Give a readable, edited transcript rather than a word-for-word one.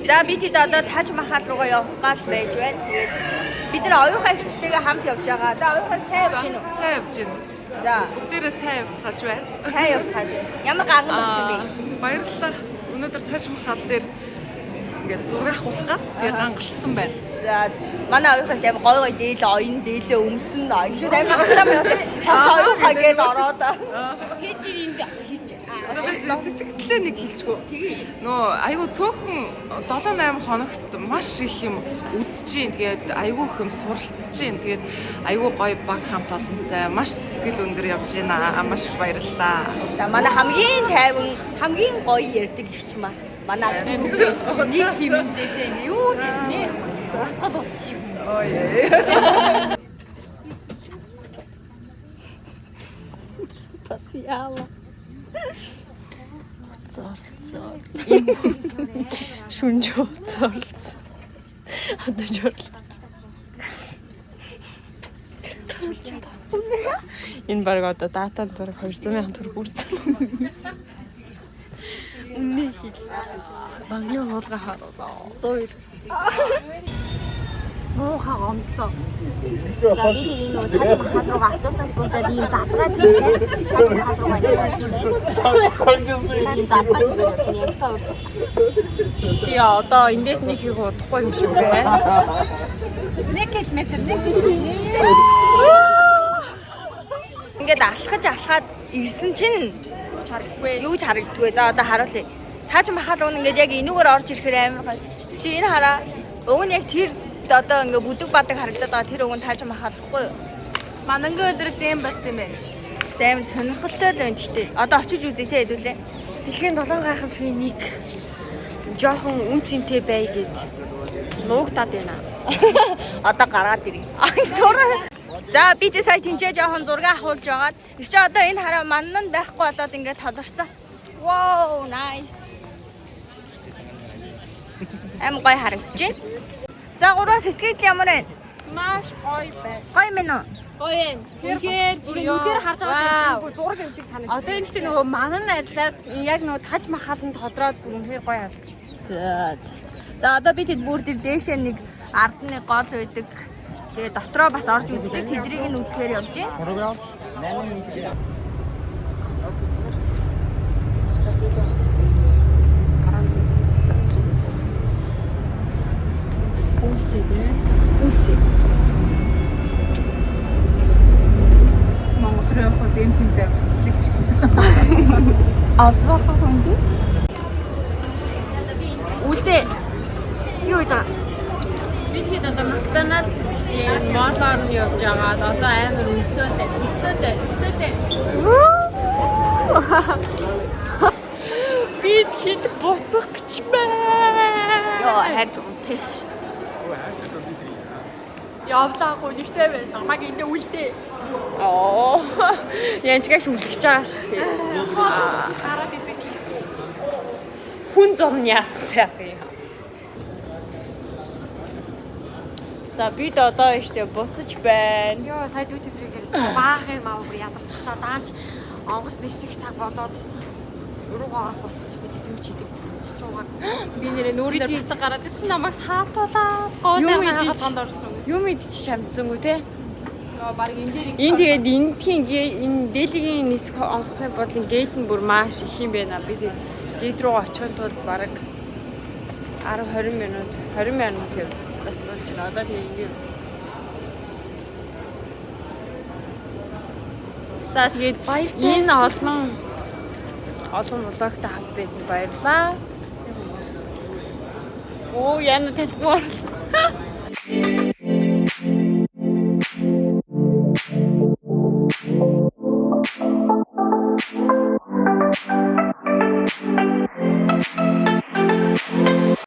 За би тэд одоо Таж Махал руугаа явах гал байж байна. Тэгээд бид нар оюухан эгчтэйгээ хамт явж байгаа. За оюухан сайн явж гин үү? Сайн явж байна. За Бүгдээрээ сайн явцгааж байна. сайн явцгаа. Ямар ганган болсон бэ? Баярлалаа. Өнөөдөр Таж Махал дээр ингээд зураг авахулах гад тэгээ гангалцсан байна. За манай оюухан эгч амар гой гой дээл оён дээлээ өмсөн оён амар хатам яваа. Хос оюухан гээд ороод. Хийж энд хийж. За би сэтгэлдээ нэг хэлчихв. Нөө айгу цөөхөн 7 8 хоногт маш их юм үзэж чинь тэгээд айгу их юм суралцж чинь тэгээд айгу гоё баг хамт олонтой маш сэтгэл өндөр явж байна. Маш их баярлалаа. За манай хамгийн тайван хамгийн гоё ярьдаг эгч маа. Манай Нэг химнэлээсээ ингээ юу ч хийснэ. Урсгал ус шиг. бас яава. Оролцоо. Шүнж уцаа оролцсон. Одоо ч оролцож. Энэ баг одоо датанд баг 200 мянган төгрөг үрсэн. Үнэ хэл. Банкны хуулга харуулаа. 102. Муухай гомдлоо. За би тэг энэ нөгөө Таж Махал руугаа автобуснаас буужаад ийм задгаа тийгээд Таж Махал руугаа ингэж явж байна. Ийм задгаа тийгээд явж байна. Яаж та урд. Тэгээ одоо эндээс нэг их удахгүй юм шиг байна. 1 км 1 км. Ингээд алхаж алхаад ирсэн чинь юу ч харагддаггүй. За одоо харуулъя. Таж Махал уун ингээд яг энүүгээр орж ирэхээр амар гоё. Чи энэ хараа. Уг нь яг тэр одоо ингээд бүдэг бадаг харагдаад байгаа тэр уг нь Таж Махал гэхгүй юу? Манангийн өдрөл юм болт юм бэ? Бас амар сонирхолтой л байна гэхдээ. Одоо очиж үзье те хэдүүлээ. Дэлхийн долоон гайхамшигын нэг жоохон үн цэнтэй бай гэд нуугдаад байна. Одоо гараад ирье. За би тэ сая тэнцээ жоохон зураг авахулж байгаад. Чи одоо энэ хараа манан нь байхгүй болоод ингээд толорцсон. Wow, nice. Аим гоё харагдаж байна. За гурван сэтгэл ямар байна? Маш гоё байна. Гоё мэн үү? Гоё юм. Үнэхээр бүр нүдээр харж байгаа юм зураг юм шиг санагдав. Одоо энэ ихтэй нөгөө манан арилаад яг нөгөө Таж Махалд тодроод бүр үнэхээр гоё харагдаж. За за. За одоо би тэд бүр тэр дээшээ нэг ард нэг гол байдаг. Тэгээ дотроо бас орж үздэг. Тэдрийг нь үзэхээр явж байна. Одоо бид нар буцаад Дэлхий хотод явж Гаранд бид хотод явж байна. Үлсэ байна. Үлсэ. Монгол руу явахад эм тэм загварчлаг. Авсарах хүнд. Үлсэ. Юу гэж байгаа? Би тэгэхэд одоо Макдоналдс идэж байна. Молоор нь явж байгаа. Одоо амар өлсөөтэй. Өлсөөтэй. Өлсөөтэй. Бид хэд буцах гэж байна. Йоо хайр унтах. Явлаагүй нэгтэй байна. Намайг эндээ үлдээ. Оо. Янчгаач үлгэж байгаа шүү дээ. Гараад ирсэй чи хэлэхгүй. Хүн зам нь яасан юм. За бид одоо штэ буцаж байна. Йоо, сая duty free гэрээс баах юм аа бүр ядарчихлаа. Даанч онгоц нисэх цаг болоод руугаа орох болсон чи бид юу ч хийдэг. Босч уугааг. Би нэрээ нүүрнээр батга гараад ирсэн намайг саатуулаад гоо Юм сайхан идэж. хагалгаанд орсон уу. Юм идчих чамдсангүй те. Йоо, баг энэ дээр Энэ тэгээд эндхийн энэ Дэлигийн нисэх онгоцны бодлын гейт нь бүр маш их юм байна. Би тэгээд гейт рүү очихын тулд бараг 10 20 минут 20 минут явж зарцуулж байна. Одоо тэгээд ингэ явж. За тэгээд энэ олон олон влогтой хамт байсан баярлаа. Оо яна танихгүй оролцсон.